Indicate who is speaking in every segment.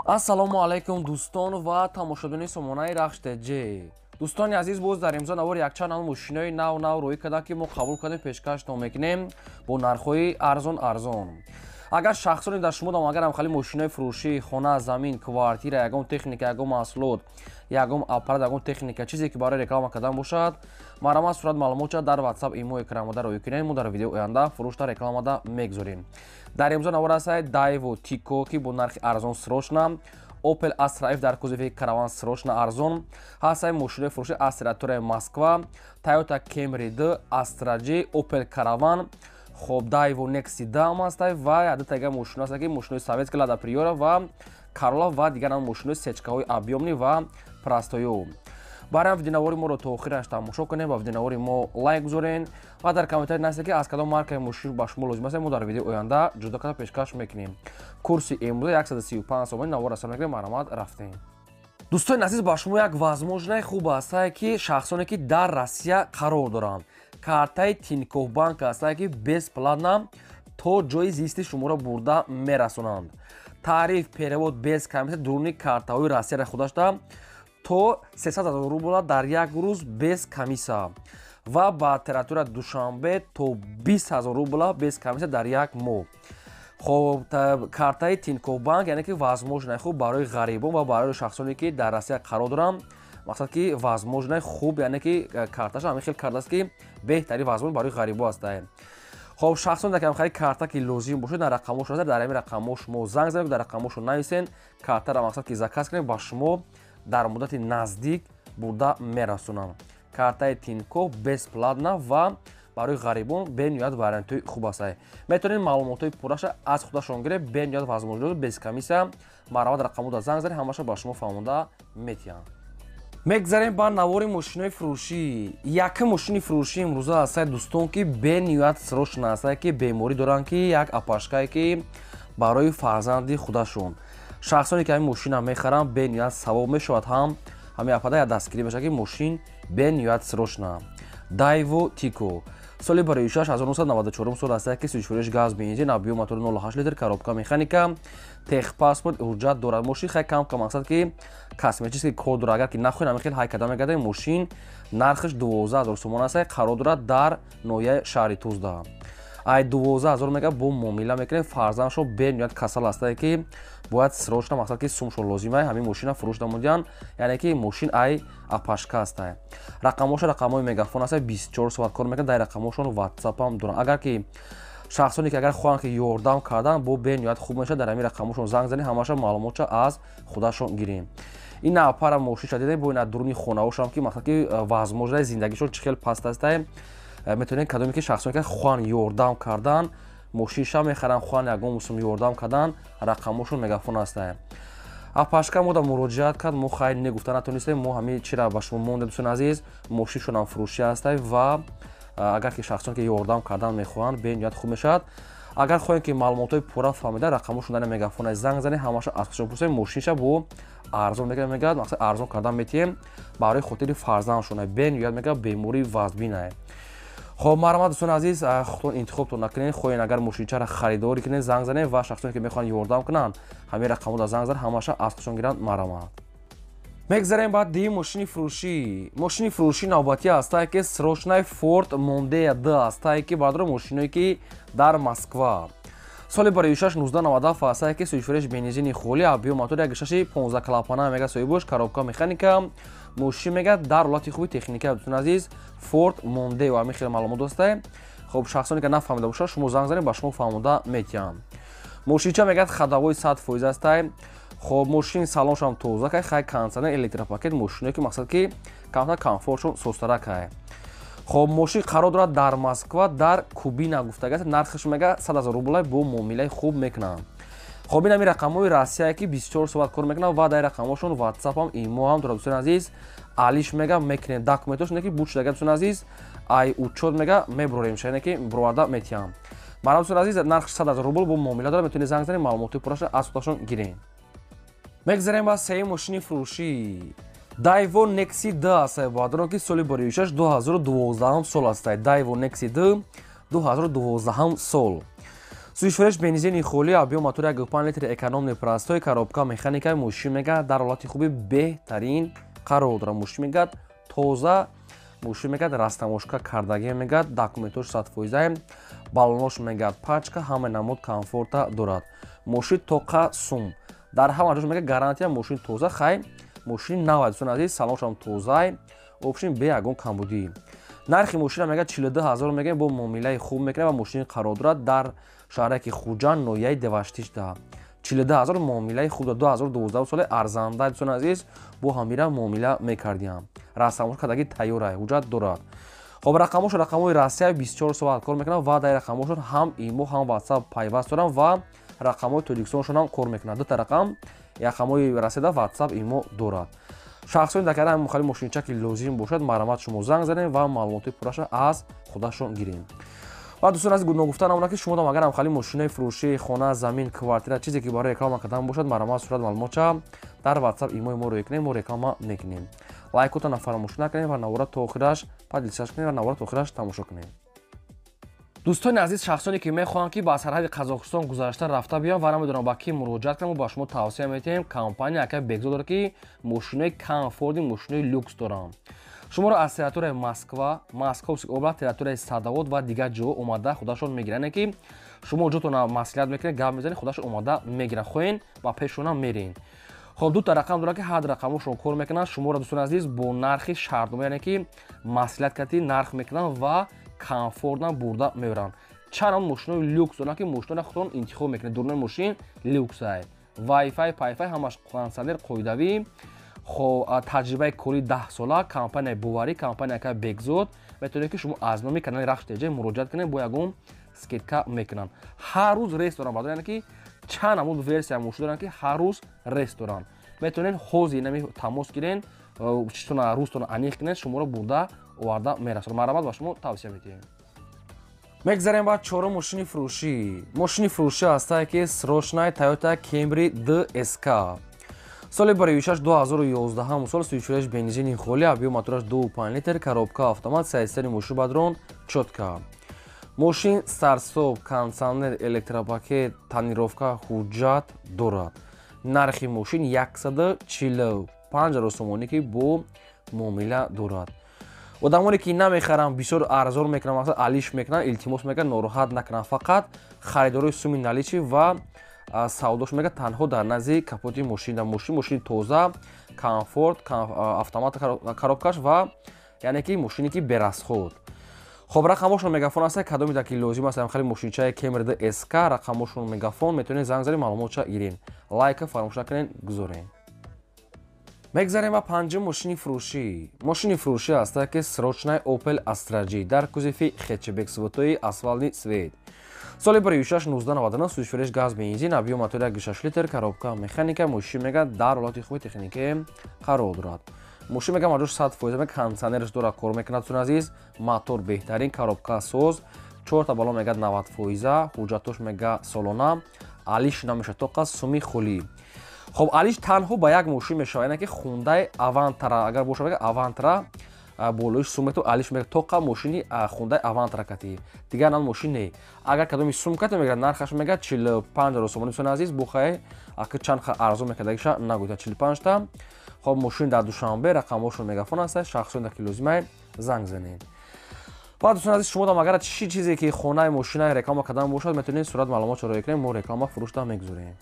Speaker 1: Ассалому алайкум, дӯстон ва тамошобинони сомонаи Рахш ТЖ. Дӯстони азиз, боз дар имзо навори якчанд нав мошинои нав нав рӯй карданд, ки мо қабул кардем, пешкаштон мекунем бо нархҳои арзон арзон. Агар шахсоне дар шумо дам, агар ҳамхали мошинои фурӯшӣ, хона, замин, квартира, ягон техника, ягон маҳсулот, ягон аппарат, ягон техника, чизе ки барои реклама кардан бошад, марҳамат, сурат маълумотша дар WhatsApp, имо экранмода рӯй кунед. Мо дар видеои оянда фурӯшта рекламада мегузорем. Дар имзо навор ҳастад Дайво Тико, ки бо нархи арзон срочно, Opel Astra F дар кузови Караван срочно арзон ҳастаи, мошинои фурӯши Astra Туре Москва, Toyota Camry 2, Astra J, Opel Caravan, хоб, Daewoo Nexi 2 ҳам ҳастай ва ядатага мошино ҳаста, ки мошинои советский Лада Приора ва Corolla ва дигар ҳам мошинои сечкаҳои объёмный ва простой. Барои видеонавори моро то охираш тамошо кунем ва видеонавори мо лайк гузорен ва дар комментарий нависед, ки аз кадом маркаи мошин ба шумо лозим аст. Мо дар видеои оянда ҷудо карда пешкаш мекунем. Курси имрӯза 135 сомонӣ. Навор расо мекунем, марҳамат, рафтем. Дӯстони азиз, ба шумо як возможность хуб ҳастае, ки шахсоне ки дар Россия қарор доранд, картаи Тинькофф Банк ҳастае, ки бесплатно то ҷои зисти шуморо бурда мерасонанд. Тариф перевод без комиссия дуруни картаҳои Россияра худашта то 300 000 рубла дар як рӯз без комиссия ва ба территория Душанбе то 20 000 рубла без комиссия дар як моҳ. Хоб, картаи Тинькофф Банк, яъне ки возможность хуб барои ғарибон ва барои шахсоне ки дар Россия қарор доранд. Мақсад ки возможность хуб, яъне ки карташа ҳамин хел кардааст, ки беҳтарин возможность барои ғарибо ҳастае. Хоб, шахсон дар камхари карта ки лозим бошад, дар рақамҳошон, дар ҳамин рақамҳо шумо занг занед, дар рақамҳошон нависен, картаро мақсад ки заказ кунед, ба шумо дар муддати наздик бурда мерасонанд. Картаи Тинькофф бесплатно ва барои ғарибон бениҳоят вариантҳои хуб аст. Метавонед маълумотҳои пурраша аз худашон гиред. Бениҳоят возможность без комиссия. Марҳамат, рақамҳода занг занед, ҳамаша ба шумо фаҳмонда метиҳанд. Мегзарем ба навори мошинои фурӯшӣ. Якум мошини фурӯшӣ имрӯза ҳастае, дӯстон, ки бениҳоят срочно ҳастае, ки беморӣ доранд, ки як апашкае ки барои фарзанди худашон. Шахсоне ки ҳамин мошина мехаранд, бениҳоят савоб мешавад, ҳам ҳамин апада як дастгирӣ мешавад, ки мошин бениҳоят срочно. Дайво Тико соли барои 1994 сол ҳастае, ки сӯзишвориш газ, бензин, объём мотори 0,8 литр, коробка механика, техпаспорт, ҳуҷҷат дорад. Мошин хай кам кам, мақсад ки косметический кор дорад. Агар ки нахоҳед, ҳамин хел ҳай карда мегардад. Мошин нархаш 12 000 сомон ҳастае, қарор дорад дар ноҳияи шаҳри Тузда. Ай 12 000 мега бо муомила мекунем. Фарзандшо бениҳоят касал ҳастае, ки бояд срочно, мақсад ки сумшо лозимай, ҳамин мошина фурӯш намудиян. Яъне ки мошин ай апашка ҳастае. Рақамҳошо рақамҳои Мегафон ҳастае, 24 соат кор мекунад. Дар рақамҳошон Ватсапам доранд. Агар ки шахсоне ки агар хоҳанд ки ёрдам кардан, бо бениҳоят хуб мешавад, дар ҳамин рақамҳошон занг занед, ҳамаша маълумотша аз худашон гирем. Ин апара мошинша дидем, бо ина дуруни хонаҳошам, ки мақсад ки возможность зиндагишон чӣ хел паст ҳастае. Метавонед, кадоме ки шахсоне ки хоҳанд ёрдам кардан, мошинша мехаранд, хоҳанд ягон мусум ёрдам кардан, рақамҳошон Мегафон ҳастае. Апашка мода муроҷиат кард, мо хайр не гуфта натонистем. Мо ҳамин чира ба шумо мондем. Дӯстони азиз, мошиншонам фурӯшӣ ҳастае ва агар ки шахсоне ки ёрдам кардан мехоҳанд, бениҳоят хуб мешавад. Агар хоҳем ки маълумотҳои пурра фаҳмида, рақамҳошон дар Мегафон, занг занед, ҳамаша аз худшон пурсед. Мошинша бо арзон мегӯяд, мегӯяд, мақсад арзон кардан метиҳем барои хотири фарзандшон, бениҳоят мегӯяд бемории вазбинае. Хоб, марҳамат, дӯстони азиз, худтон интихобтон накунед. Хоҳед, агар мошинчаро харидорӣ кунед, занг занед ва шахсоне ки мехоҳанд ёрдам кунанд, ҳамин рақамҳода занг занед, ҳамаша аз худшон гиранд. Марҳамат, мегзарем ба дии мошини фурӯшӣ. Мошини фурӯшӣ навбатӣ ҳастае, ки срочный Форд Мондео д ҳастае, ки бардор мошиное ки дар Москва, соли барои 1997 ҳастае, ки сӯзишвориш бензини холӣ, объём мотор 1,6, 15 клапана мега соҳибош, коробка механика. Мошин мега дар ҳолати хуби техника. Дӯстони азиз, Форд Мондео ҳамин хел маълумот достае. Хоб, шахсоне ки нафаҳмида бошад, шумо занг занед, ба шумо фаҳмода метиҳам. Мошинча мегӯяд ходовой 100% ҳастай. Хоб, мошин салоншам тоза кай, хай кондиционер, электропакет. Мошиное ки мақсад ки камтар комфортшон состара кай. Хоб, мошин қарор дорад дар Москва, дар Кубина гуфтагааст. Нархаш мега 100 000 рублай, бо муомилаи хуб мекунанд. Хоб, ин ҳамин рақамҳои Россияе ки 24 соат кор мекунанд ва дар рақамҳошон Ватсапам, имо ҳам дорад. Дӯстони азиз, алиш мега мекунем, документош не ки буд шудага. Дӯстони азиз, ай учёт мега мебурорем, шайне ки буроварда метиҳам. Марҳамат, дӯстони азиз, нархш 100 000 рубл, бо муомила дорад. Метавонед занг занед, маълумотҳои пурраша аз худашон гирем. Мегзарем ба сеюм мошини фурӯшӣ. Дайво Некси д ҳастае, баъдоно ки соли бароишаш 2012 сол ҳастае. Дайво Некси д, 2012 сол. Сӯзишвориш бензини холӣ, объём мотор 1,5 литр, экономный, простой, коробка механика. Мошин мега дар ҳолати хуби беҳтарин қарор дорад. Мошин мегӯяд тоза, мошин мегӯяд растамошка кардагӣ, мегӯяд документош 100%, баллонош мегӯяд пачка, ҳама намуд комфорта дорад. Мошин тоқа сум дар ҳама ҷош мегӯяд гарантия, мошин тоза, хай мошини нав, дӯстони азиз, салоншам тозай, общем бе ягон камбудӣ. Нархи мошина мегӯяд 42 ҳазор мегӯем, бо муомилаи хуб мекунад ва мошини қарор дорад дар шаҳраки Хуҷанд, ноҳияи Деваштичда. 42 ҳазор муомилаи хуб, 2012 соли арзанда, дӯстони азиз, бо ҳамира муомила мекардиям. Растамош кардагӣ тайёра, ҳуҷҷат дорад. Хоб, рақамошон рақамҳои Россия, 24 соат кор мекунанд ва дар рақамҳошон ҳам имо, ҳам WhatsApp пайваст доранд ва рақамҳои Тоҷикистоншон ҳам кор мекунанд. Дута рақам, рақамҳои Россияда WhatsApp, имо дорад. Шахсони дар када ҳами мошинча ки лозим бошад, марҳамат, шумо занг занем ва маълумоти пурраша аз худашон гирем. Ва дӯстон азиз, ногуфта намонад, ки шумо агар ҳамхали мошинаи фурӯшии хона, замин, квартира, чизе ки барои реклама кардан бошад, марҳамат, сурат маълумотча дар WhatsApp, имои мо рӯй кунем, мо реклама мекунем. Лайкотона фаромӯш накунем ва навора то охираш поделиться кунем ва навора то охираш тамошо кунем. Дӯстони азиз, шахсоне ки мехоҳанд, ки ба сарҳади Қазоқистон гузашта рафта биёнд ва намедонам ба кӣ муроҷиат кунам, ба шумо тавсия медиҳем компания акай Бекзод дорад, ки мошинои комфортный, мошинои люкс доранд. Шуморо аз территорияи Москва, Московский область, территорияи Садовод ва дигар ҷо омада худашон мегиранд, ки шумо ҷотона маслиҳат мекунед, гап мезанед, худашон омада мегиранд, хоҳен ба пешона мерен. Хоб, дута рақам дорад, ки ҳар рақамошон кор мекунанд. Шуморо, дӯстони азиз, бо нархи шартнома, яъне ки маслиҳат кардӣ нарх мекунанд ва комфортно бурда мебаранд. Чанд мошинои люкс доранд, ки мошиноро худтон интихоб мекунед. Дурнои мошин люксай, вайфай, пайфай, ҳамаш, кондитсионер қоидавӣ. Хоб, таҷрибаи кори 10 сола, компанияи боварӣ, компания ка Бекзод. Метавонед, ки шумо аз номи канали Рахш ТЖ муроҷиат кунед, бо ягон скидка мекунанд. Ҳар рӯз рейс доранд, бардор, яъне ки чанд намуд версия мошин доранд, ки ҳар рӯз рейс доранд. Метавонед ҳозир нами тамос гирен, чизтона рӯзтона аниқ кунед, шуморо бурда оварда мерасонад. Марҳамат, ба шумо тавсия медиҳем. Мегзарем ба чорум мошини фурӯшӣ. Мошини фурӯшӣ ҳастае, ки срочный Toyota Camry DSK, соли бароишаш 2011 сол, сӯзишвориш бензини холӣ, объём мотораш 2,5 литр, коробка автомат, состояние мошин бадрон чётко. Мошин старт-стоп, кондитсионер, электропакет, тонировка, ҳуҷҷат дорад. Нархи мошин 145 ҳазор сомонӣ, ки бо муомила дорад. Одамоне ки намехаранд, бисёр арзон мекунанд, мақсад алиш мекунанд, илтимос мекунанд, нороҳат накунанд. Фақат харидорои суми наличный ва савдош мега танҳо дар назди капоти мошин. Мошин мошини тоза, комфорт, автомат коробкаш ва яъне ки мошине ки без расход. Хоб, рақамошон Мегафон аст. Кадоме ки лозим аст хеле мошинчаи Camry DSK, рақамошон Мегафон, метавонед занг занед, маълумотша гирен. Лайка фаромӯш накунед, гузорем. Мегзарем ба панҷум мошини фурӯшӣ. Мошини фурӯшӣ ҳаста, ки срочный Opel Astra J дар кузови хэтчбек, светои асфальтный свет, соли бароишаш 1999, сӯзишвориш газ, бензин, объём мотор 1,6 литр, коробка механика. Мошин мега дар ҳолати хуби техникӣ қарор дорад. Мошин мега маҷош 100%, мега кондитсионераш дорад, кор мекунад. Дӯстони азиз, мотор беҳтарин, коробка соз, чорта баллон мега 90%, ҳуҷҷатош мега солона, алиш намешавад, тоқа суми холӣ. Хоб, алиш танҳо ба як мошин мешавад, яъне ки Хундай Авантара агар бошад, мега Авантара болоиш сум мету алиш мега, тоқа мошини Хундай Авантара кати, дигар нан мошин не. Агар кадоми сум кати, мега нархаш мега 45 ҳазор сомонӣ. Дӯстони азиз, бухай аки чанд арзон мекардагиша нагӯяд, 45 та. Хоб, мошин дар Душанбе, рақамҳошон Мегафон аст. Шахсоне ки лозимай, занг занед. Ва дӯстони азиз, шумо дам агар чӣ чизе ки хонаи, мошинаи реклама кардан бошад, метавонед сурат маълумотшо роя кунед, мо реклама фурӯшта мегузорем.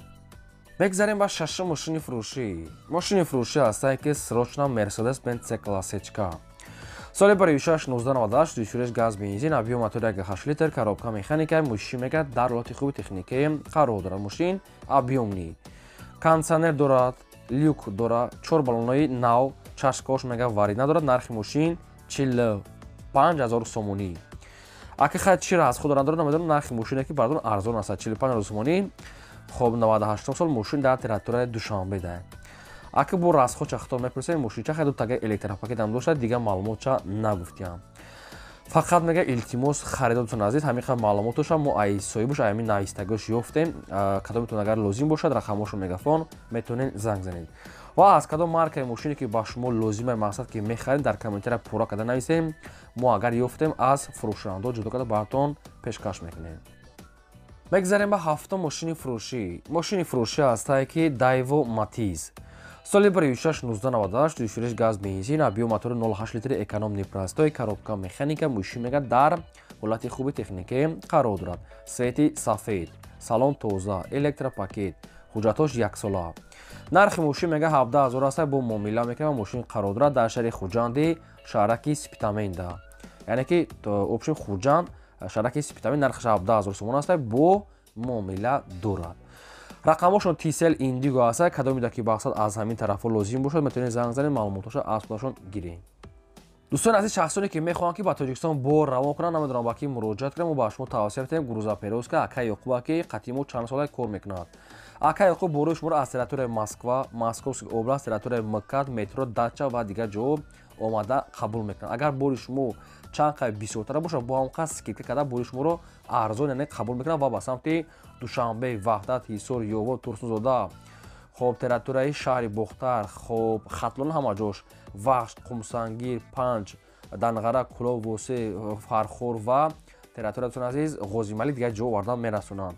Speaker 1: Мегзарем ба шашум мошини фурӯшӣ. Мошини фурӯшӣ ҳастае, ки срочно Мерседес Бенц С классечка, соли бароишаш 1998, сӯзишвориш газ, бензин, объём мотор 1,8 литр, коробка механика. Мошин мега дар ҳолати хуби техникӣ қарор дорад. Мошин объёмный, кондитсионер дорад, люк дорад, чор баллонои нав, чашкош мега варид надорад. Нархи мошин 45 ҳазор сомонӣ. Аки хай чира аз худо надорад, намедонам. Нархи мошине ки бардон арзон аст, 45 ҳазор сомонӣ. Хоб, 98 сол, мошин дар территорияи Душанбе да. Аки бо расходча хитоб мепурсем. Мошинча хай ду тага электропакет ам дошта, дигар маълумотча нагуфтиям. Фақат мега илтимос, харидоротон азиз, ҳамин қадр маълумотоша мо ай соҳибош, ай ҳамин навистагош ёфтем. Кадометон агар лозим бошад, рақамҳошо Мегафон, метавонед занг занед. Ва аз кадом маркаи мошине ки ба шумо лозима, мақсад ки мехаред, дар комментария пурра карда нависем. Мо агар ёфтем, аз фурӯшандаҳо ҷудо карда баратон пешкаш мекунем. Мегзарем ба ҳафтум мошини фурӯшӣ. Мошини фурӯшӣ ҳастае ки Дайво Матиз. Соли 16 1998, душвириш газ бензин, объём мотори 0,8 литри, экономный простой, коробка механика. Мошин мега дар ҳолати хуби техникӣ қарор дорад. Цвети сафед, салон тоза, электропакет, ҳуҷҷатҳош яксола. Нархи мошин мега 17 ҳазор аст, бо муомила мекунад. Мошин қарор дорад дар шаҳри Хуҷанди, шаҳраки Спитаменда. Яъне ки общем Хуҷанд, шаҳраки Спитамен, нархаш 17 ҳазор сомон аст, бо муомила дорад. Рақамошон Тисел Индиго аст. Кадомида ки мақсад аз ҳамин тарафҳо лозим бошад, метавонед занг занед, маълумотҳоша аз худашон гиред. Дӯстони азиз, шахсоне ки мехоҳанд ки ба Тоҷикистон бор равон кунанд, намедонам ба ки муроҷиат кунанд, мо ба шумо тавсия медиҳем грузоперевозка ака Ёқуба, ки қатъи мо чанд сола кор мекунад. Ака Ёқуб борои шуморо аз территорияи Москва, Московский област, территорияи МКАД, метро Дача ва дигар ҷоҳо омада қабул мекунад. Агар бори шумо чанд қай бисёртара бошад, бо ҳам қад скидка карда бори шуморо арзон, яъне қабул мекунад ва ба самти Душанбе, Ваҳдат, Ҳисор, Ёво, Турсунзода, хоб территорияи шаҳри Бохтар, хоб Хатлон, ҳама ҷош, Вахш, Қумсангир, Панҷ, Данғара, Кулоб, Восе, Фархор ва территория, дӯстони азиз, Ғозималӣ, дигар ҷо овардан мерасонанд.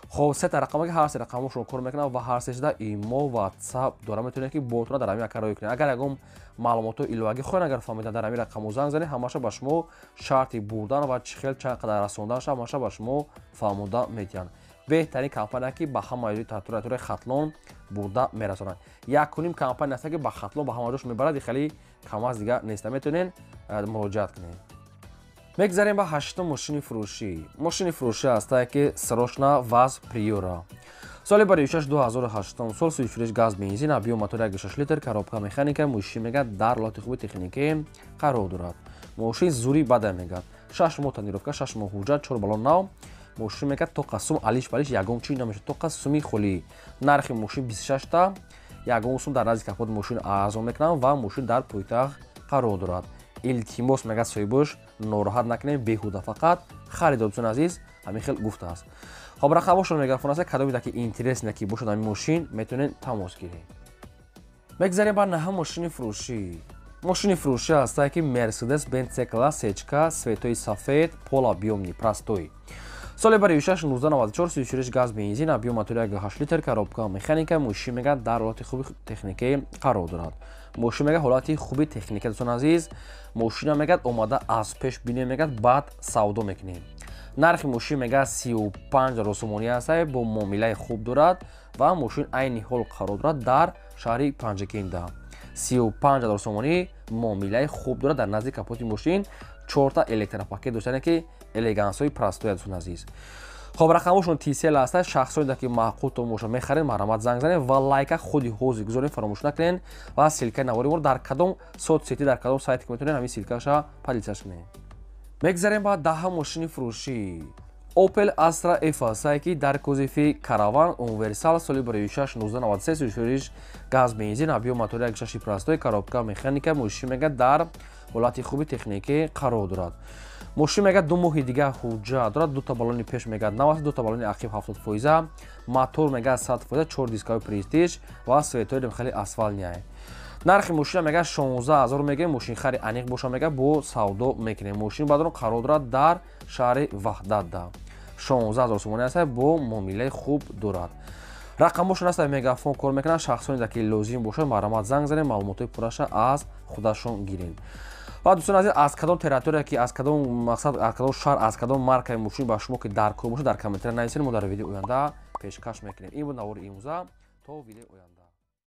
Speaker 1: Хоб сета рақама ки ҳар се рақамошон кор мекунанд ва ҳар сешда имо, ватсап дора, метавонед ки ботона дар ҳамин ака роҳӣ кунед. Агар ягон маълумотҳои иловагӣ хоҳед, агар фаҳмидан, дар ҳамин рақамо занг занед, ҳамаша ба шумо шарти бурдан ва чӣ хел чанд қадар расонданша ҳамаша ба шумо фаҳмода медиҳанд. Беҳтарин компания ки ба ҳама территорияи Хатлон бурда мерасонад. Якуним компания аст ки ба Хатлон ба ҳама ҷош мебарад, хеле кам аз дигар нест, метавонед муроҷиат кунед. Мегзарем ба ҳаштум мошини фурӯшӣ. Мошини фурӯшӣ ҳастае ки срочно ВАЗ Приора. Соли 26 2008 сол, сӯйфуриш газ бензин, объём мотор 1,6 литр, коробка механика. Мошин мега дар ҳолати хуби техникӣ қарор дорад. Мошин зури бада мегад. 6 моҳ тонировка, 6 моҳ ҳуҷҷат, 4 баллон нав. Мошин мега тоқа сум алиш балиш ягон чи намешавад, тоқа суми холӣ. Нархи мошин 26 та, ягон сум дар назди капоти мошин арзон мекунанд ва мошин дар пойтахт қарор дорад. Илтимос мега соҳибош нороҳат накунем, беҳуда фақат харидор, дӯстони азиз, ҳамин хел гуфтааст. Хоб рақамошон мегафон аст, кадомида ки интересне ки бошад ҳамин мошин, метавонед тамос гиред. Мегзарем ба наҳум мошини фурӯшӣ. Мошини фурӯшӣ ҳастае ки Mercedes Benz C-класс сечка, цветои сафед, полуобъёмный простой. Соли 26 1994, сӯйшуриш газ бензин, объём мотори 1,8 литр, коробка механика. Мошин мега дар ҳолати хуби техникӣ қарор дорад. Мошин мега ҳолати хуби техника, дӯстони азиз, мошина мегад омада аз пеш бинем, мегад баъд савдо мекунем. Нархи мошин мега 35 ҳазор сомонӣ аст, бо муомилаи хуб дорад ва мошин айни ҳол қарор дорад дар шаҳри Панҷакенда. 35 ҳазор сомонӣ муомилаи хуб дорад. Дар назди капоти мошин чорта электропакет доштане ки элегансҳои простой, дӯстони азиз. Хоб рақамошон Тисел аст, шахсоне ки маъқултон бошад мехаред, марҳамат занг занед ва лайка худи ҳозир гузоред, фаромӯш накунед ва ссылкаи навори моро дар кадом соцсети, дар кадом сайте ки метавонед, ҳамин ссылкаша поделиться кунед. Мегзарем ба даҳум мошини фурӯшӣ. Opel Astra F ҳастае ки дар кузови караван универсал, соли 26 1993, сӯйшуриш газ бензин, объём мотори 1,6 простой, коробка механика. Мошин мега дар ҳолати хуби техникӣ қарор дорад. Мошин мега 2 моҳи дигар ҳуҷҷат дорад, дута баллони пеш мега нав аст, дута баллони ақиб 70%, мотор мега 100%, чор дискаи престиж ва цветои хеле асфалтный. Нархи мошина мега 16 ҳазор мегӯем, мошинхари аниқ боша мега бо савдо мекунем. Мошин баъдон қарор дорад дар шаҳри Ваҳдатда. 16 ҳазор сомонӣ аст, бо муомилаи хуб дорад. Рақамошон аст, мегафон кор мекунанд, шахсоне ки лозим бошад, марҳамат занг занед, маълумотҳои пурраша аз худашон гиред. Ва дӯстони азиз, аз кадом территория ки аз кадом мақсад, аз кадом шаҳр, аз кадом маркаи мошин ба шумо ки дар кор бошад, дар комментария нависед, мо дар видеои оянда пешкаш мекунем. Ин буд навори имрӯза, то видеои оянда.